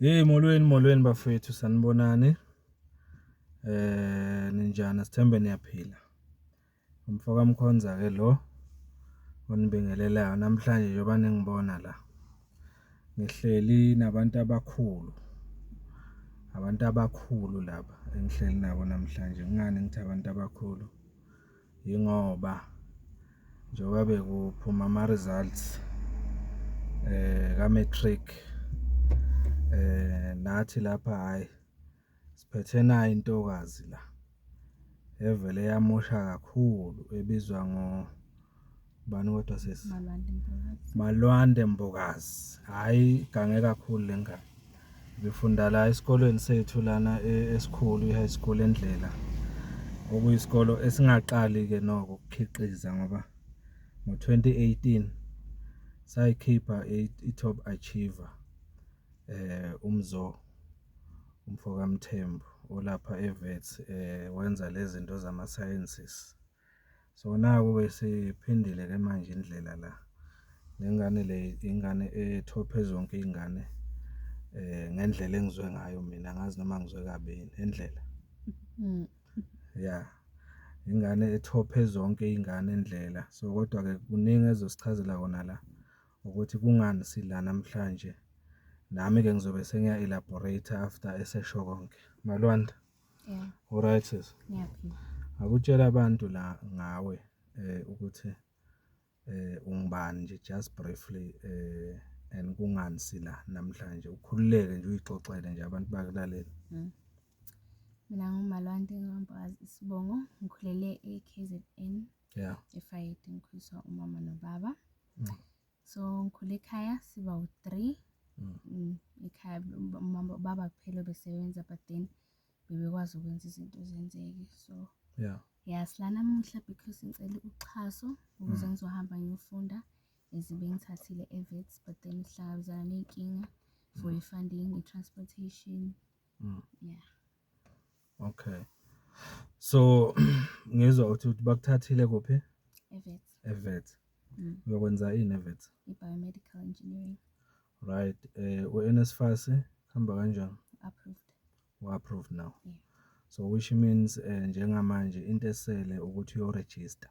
Hey, molweni molweni bafowethu, sanibonani. Ninjani? Sithembe niyaphila. Umfoka Mkhonza ke lo onibingelelayo namhlanje njengoba ningibona la. Ngihleli nabantu abakhulu. Abantu abakhulu laba engihleli nabo namhlanje. Kungani ngithi abantu abakhulu? Yingoba njengoba bekuphuma ama-results ka-matric, nathi lapha hhayi siphethe nayi intokazi la evele yamosha kakhulu ebizwa ngo bani kodwa sisi? Malwande Mbokazi. Malwande Mbokazi. Hhayi, igange kakhulu le ngane. Ngifunda la esikolweni sethu lana esikhulu, i-high school eNdlela, okuyisikolo esingaqali-ke noko ukukhiqiza ngoba ngo-2018 sayikhipha i-top achiever, uMzo, umfoka Mthembu olapha eWits, wenza lezi zinto zama-sciences. So naku-ke siphindile-ke manje indlela la, le ngane le ingane ethophe zonke iy'ngane ngendlela engizwe ngayo mina, angazi noma ngizwe kabi yini indlela. Ya, ingane ethophe zonke iy'ngane endlela. So kodwa-ke kuningi ezosichazela kona la ukuthi kungani sila namhlanje. Nami-ke ngizobe sengiya-elaborate after esesho konke. Malwande. Yeah. Alright sis. Ngiyaphila. Akutshela abantu la ngawe ukuthi ungubani nje, just briefly, and kungani sila namhlanje, ukhululeke nje uyixoxele nje abantu bakulalela. Mina nguMalwande Mbokazi isibongo, ngikhulele e-KZN. eFayette, ngikhuliswa umama nobaba. So ngikhule ekhaya siba u-3. Ekhaya umama ubaba kuphela obesebenza, but then bebekwazi ukwenza izinto zenzeke. So yeah, sila namuhla because ngicela uxhaso ukuze ngizohamba ngiyofunda ezibe ngithathile e-Wits, but then sihlangabezana ney'nkinga for i-funding, i-transportation. Yeah. Okay. So ngizwa uthi bakuthathile kuphi? E-Wits. E-Wits. Uyokwenza ini e-Wits? I-biomedical engineering. Right. U-NSFAS hamba kanjani? Approved. U-approved now. Yeah. So which means njengamanje into esele ukuthi uyo-register.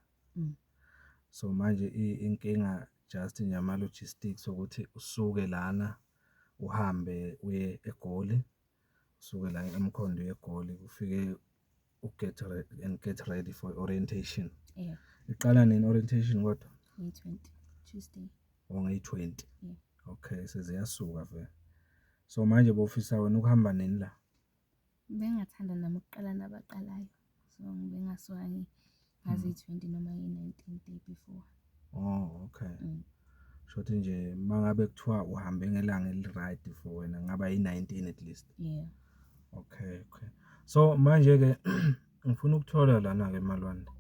So manje inkinga just nje ama logistics ukuthi usuke lana uhambe uye eGoli, usuke la eMkhondo uye eGoli, ufike u-get ready and get ready for orientation. Yeah. Iqala nini orientation kodwa? Ngeyi-20, Tuesday. Oh, ngeyi-20. Yeah. Okay, seziyasuka vele. So manje bofisa wena ukuhamba nini la? Bengathanda nami ukuqala nabaqalayo. So ngibengasuka ngazi 20 noma nge-19, day before. Oh, okay. Shothi nje mangabe kuthiwa uhambe ngelanga eli-right for wena ngaba yi-19 at least. Yeah. Okay. So manje ke ngifuna ukuthola lana ke Malwande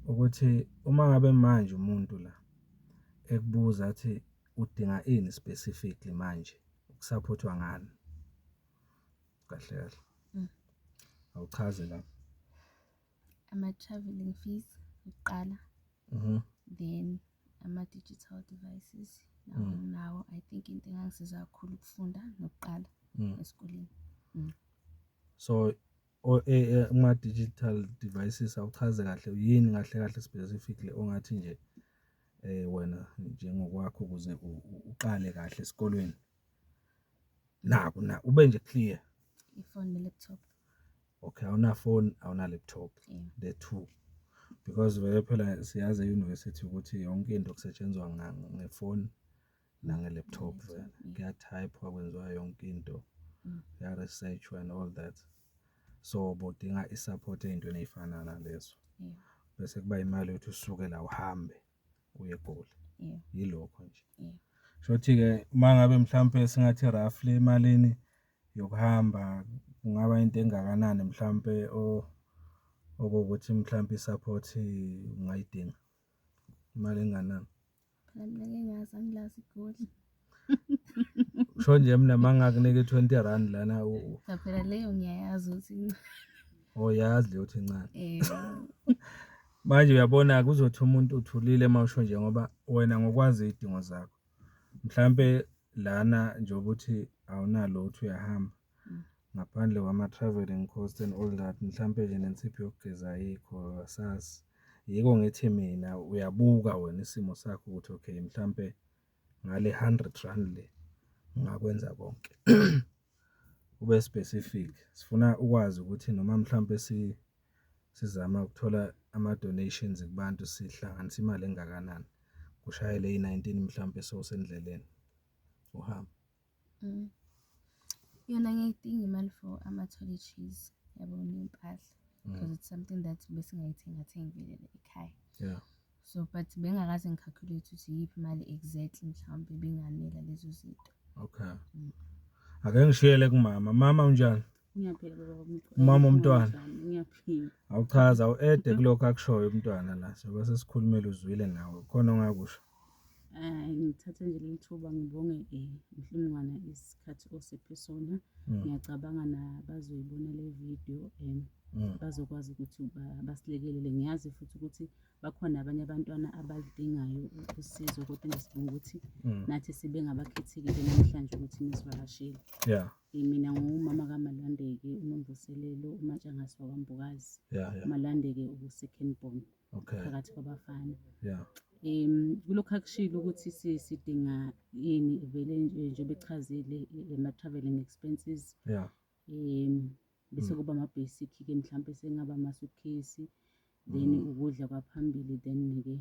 ukuthi uma ngabe manje umuntu la ekubuza athi udinga ini specifically manje, ukusupportwa ngani? Kahle kahle. Awuchaze la. Ama-traveling fees ukuqala. Then ama-digital devices nawo nawo I think into engangisiza kakhulu ukufunda nokuqala esikoleni. So kuma digital devices awuchaze kahle yini kahle kahle specifically ongathi nje wena njengokwakho ukuze uqale kahle esikolweni. Naku na ube nje clear. I-phone ne-laptop. Okay, awuna phone, awuna laptop. Yeah. The two. Because vele phela siyazi e-university ukuthi yonke into kusetshenzwa ngefoni nange-laptop vele. Kuya-type-wa, kwenziwa yonke into. Kuya-research and all that. So bodinga i-support ey'ntweni ey'fana nalezo. Yeah. Bese kuba imali yokuthi usuke la uhambe uye eGoli. Yeah. Yilokho nje. Yeah. Shothi ke mangabe mhlambe singathi roughly emalini yokuhamba kungaba into engakanani mhlambe okokuthi mhlambe i-support ungayidinga, imali enganani? Phela mina ngeke ngazi, angilazi iGoli. Sho nje mina mangakunika i-20 rand lana Cha, phela leyo ngiyayazi ukuthi incane. Oh, yazi leyo ukuthi incane. Manje uyabona kuzothi umuntu uthulile mawusho nje ngoba wena ngokwazi izidingo zakho. Mhlambe lana nje ukuthi Awunalutho, uyahamba. Ngaphandle kwama-travelling cost and all that, mhlampe nje nensipho yokugeza ayikho, asazi. Yiko ngithi mina uyabuka wena isimo sakho ukuthi okay, mhlampe ngale R100 le ngingakwenza konke. Ube specific, sifuna ukwazi ukuthi noma mhlampe sizama ukuthola ama-donations kubantu sihlanganisa imali engakanani, kushayele eyi-19 mhlampe sewusendleleni uhamba. Yona ngiyayidinga imali for ama-toiletries yabo ney'mpahla because it's something that besingayithengathengi vele ekhaya. So but bengingakaze ngi-calculate ukuthi iyiphi imali exactly mhlawumbe ebinganela lezo zinto. Okay. Ake ngishiyele kumama. Mama, unjani? Ngiyaphila baba. Umama womntwana. Ngiyaphila. Awuchaza, awu-ede kulokho akushoyo umntwana la. Sobe sesikhulumela, uzwile nawe. Khona ongakusho? Ngithatha nje leli thuba ngibonge Mhlungwana isikhathi osiphe sona. Ngiyacabanga nabazoyibona le video bazokwazi ukuthi basilekelele. Ngiyazi futhi ukuthi bakhona abanye abantwana abaludingayo usizo, kodwa nje sibonga ukuthi nathi sibe ngabakhethekile namhlanje ukuthi nisivakashele. Mina ngumama kaMalwande-ke, uNomvuselelo uMantshangase wakwaMbokazi. UMalwande-ke uwu-second born phakathi kwabafana. Kulokhu akushilo ukuthi sidinga ini vele nje, njengoba echazile ama-travelling expenses. Bese kuba ama-basic-ke, mhlampe sengaba ama-suitcase, then ukudla kwaphambili, then-ke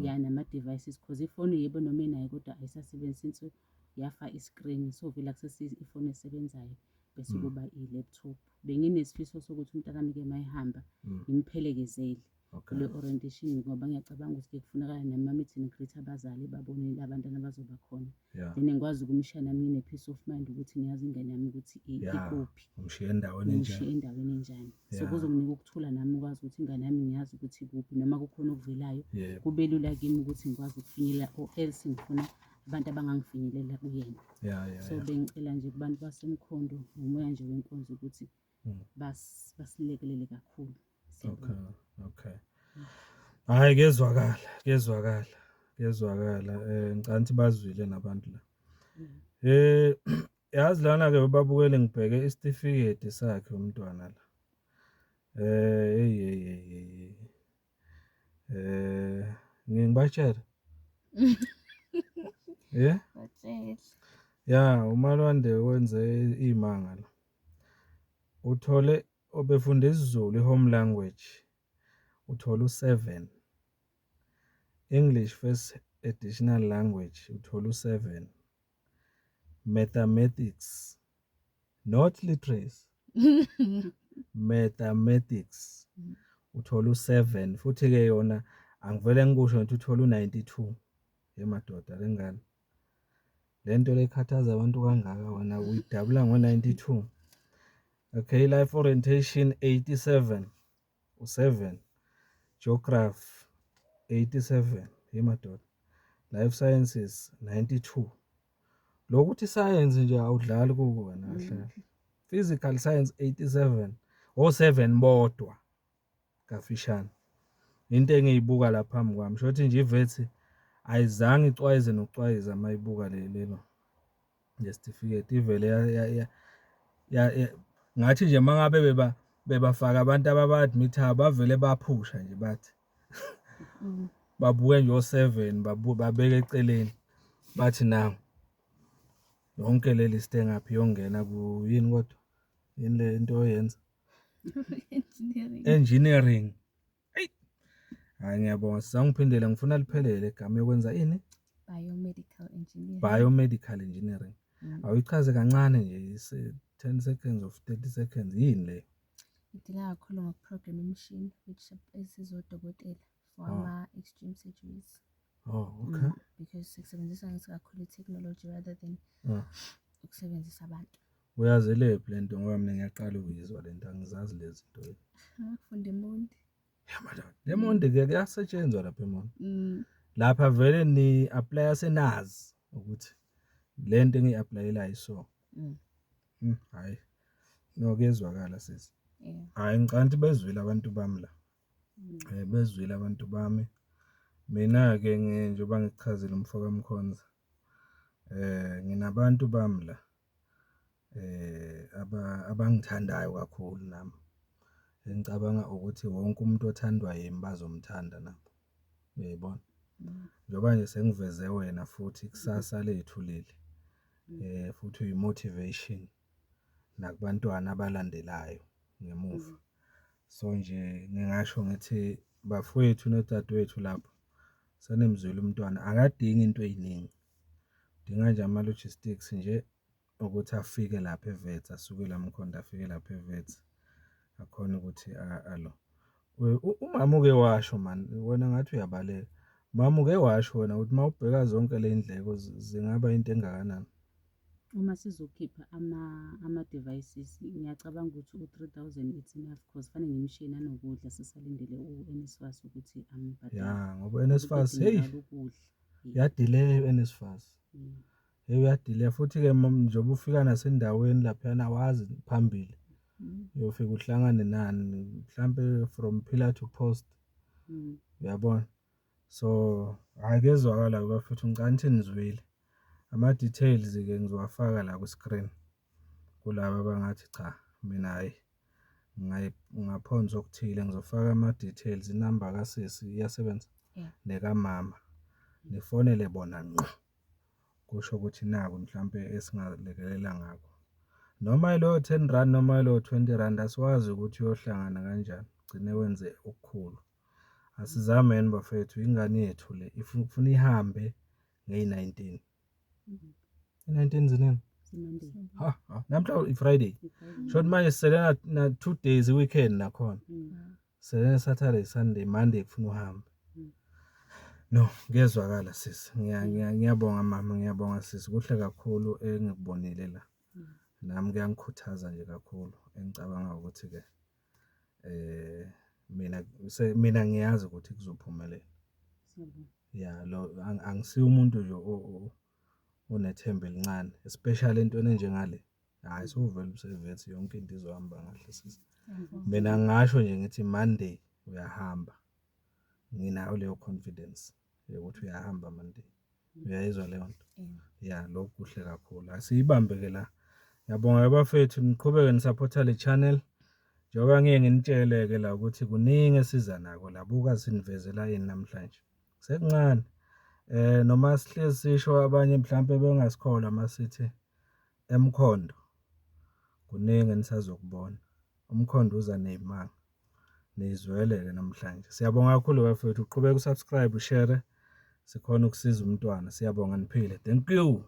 ya nama-devices, cause ifoni yebo noma inayo kodwa ayisasebenzi since yafa i-screen, so vele akusesiyo ifoni esebenzayo. Bese kuba i-laptop. Benginesifiso sokuthi umntanami-ke uma ehamba ngimphelekezele kule orientation, ngoba ngiyacabanga ukuthi-ke kufunakala nama-meet and greet, abazali babone abantwana abazoba khona. Then ngikwazi ukumshiya nami ngine-peace of mind ukuthi ngiyazi ingane yami ukuthi ikuphi. Umshiye endaweni Ngimshiye enjani. Endaweni enjani. So kuzonginika ukuthula nami ukwazi ukuthi ingane yami ngiyazi ukuthi ikuphi, noma kukhona okuvelayo kube lula kimi ukuthi ngikwazi ukufinyelela, or else ngifuna abantu abangangifinyelela kuyena. So bengicela nje kubantu baseMkhondo ngomoya nje wenkonzo ukuthi basilekelele kakhulu. Siyabonga. Okay. Hhayi, kuyezwakala, kuyezwakala, kuyezwakala. Ngicabanga ukuthi bazwile nabantu la. Yazi lana-ke babukele, ngibheke isitifiketi sakhe umntwana la. Hey hey hey hey. Ngibatshele. Yeah? Batshele. Ya, uMalwande wenze imanga la. Uthole obefunda isiZulu, i-home language. Uthola u7. English first additional language uthola u7. Mathematics, not literacy. Mathematics uthola u7, futhi ke yona angivele ngikusho ngithi uthola u92. Emadoda, lengane. Lento lekhathaza abantu kangaka, wena uyidabula ngo92. Okay, life orientation 87, u7. Geography 87, emadoda. Life sciences 92. Lokuthi science nje awudlali kuko wena kahle kahle. Physical science 87, o7 bodwa kafishane. Into engiyibuka la phambi kwami, shothi nje iWits ayizange icwayize nokucwayiza mayibuka le lelo lesitifiketi, ivele ya ngathi nje mangabe bebafaka abantu ababa-admit-ayo, bavele baphusha nje, bathi babuke nje o7, babeke eceleni, bathi nawu yonke le list engaphi yongena ku yini, kodwa yini le into oyenza? Engineering. Engineering. Hey, hayi, ngiyabonga, sizangiphindele, ngifuna liphelele igama yokwenza ini. Biomedical engineering. Biomedical engineering. Awuyichaze kancane nje, 10 seconds of 30 seconds, yini le? I-deala kakhulu ngoku-program imishini which esizodokotela for ama-extreme surgeries. Oh, okay. Because sikusebenzisa ngithi kakhulu i-technology rather than ukusebenzisa abantu. Uyazi lephi lento? Ngoba mina ngiyaqala ukuyizwa lento, angizazi lezi zinto. Ngafunda eMondi. Ya madoda, eMondi ke kuyasetshenzwa lapha eMondi. Lapha vele ni apply senazi ukuthi lento engiyi-applyelayo so. Hayi. No, kuyezwakala sisi. Hayi, ngicabanga ukuthi bezwile abantu bami la. Bezwile abantu bami. Mina ke njengoba ngikuchazile umfo kaMkhonza. Nginabantu bami la. Abangithandayo kakhulu nami, engicabanga ukuthi wonke umuntu othandwa yimi bazomthanda nabo, uyayibona? Njengoba nje sengiveze wena futhi ikusasa lethu leli, futhi uyi-motivation nakubantwana abalandelayo ngemuva. So nje ngingasho ngithi bafowethu nodadewethu lapho, senimzwile umntwana akadingi into eyiningi, udinga nje ama-logistics nje ukuthi afike lapha eWits, asuke la eMkhondo afike lapha eWits, akhone ukuthi alo. Umama uke washo mani, wena ngathi uyabaleka. Mama uke washo wena ukuthi uma ubheka zonke ley'ndleko zingaba into engakanani? Uma sizokhipha ama-devices, ngiyacabanga ukuthi u-3 000 it's enough cause fanele ngimshiye nanokudla sisalindele u-NSFAS ukuthi ambhadale. Ya, ngoba u-NSFAS, hey, ukudla. Uyadileya u-NSFAS. Hey, uyadileya futhi-ke njengoba ufika nasendaweni laphayana awazi phambili. Uyofika uhlangane nani, mhlampe from pillar to post. Uyabona? So, hhayi kuyezwakala-ke bafethu, ngicabanga ukuthi nizwile. Ama-details-ke ngizowafaka la ku-screen, kulaba abangathi cha, mina hhayi, ngaphonsa okuthile, ngizofaka ama-details, inamba kasisi iyasebenza? Yeah. Nekamama, nifonele bona ngqo, kusho ukuthi naku mhlampe esingalekelela ngakho. Noma yiloyo R10 noma yiloyo R20, asiwazi ukuthi uyohlangana kanjani, ugcine wenze okukhulu. Asizameni bafethu, ingane yethu le, ifuna ihambe ngeyi-19. I-19 zinini? Monday. Ha, ha, namhla i-Friday. I-Friday. Short manje sisele na 2 days i-weekend nakhona. Sele Saturday, Sunday, Monday kufuna uhambe. No, kuyezwakala sisi. Ngiyabonga mama, ngiyabonga sisi. Kuhle kakhulu engikubonile la. Nami kuyangikhuthaza nje kakhulu engicabanga ukuthi ke mina ngiyazi ukuthi kuzophumelela. Siyabonga. Ya, lo angisiyo umuntu nje onethemba elincane, especially entweni enjengale. Hhayi, sowuvele usevethi yonke into izohamba kahle sisi. Mina ngingasho nje ngithi Monday uyahamba. Nginayo leyo confidence yokuthi uyahamba Monday. Uyayizwa leyo nto? Yeah. Ya, lokhu kuhle kakhulu. Asiyibambe ke la. Ngiyabonga bafethu, niqhubeke nisupporta le channel. Njengoba ngiye nginitshele ke la ukuthi kuningi esiza nako la, buka sinivezela yini namhlanje. Sekuncane. Noma sihlezi sisho abanye mhlambe bengasikholwa masithi emkhondo kuningi enisazokubona. Umkhondo uza nezimanga. Nizwele ke namhlanje. Siyabonga kakhulu bafethu, uqhubeke usubscribe, ushare, sikhona ukusiza umntwana. Siyabonga, niphile. Thank you.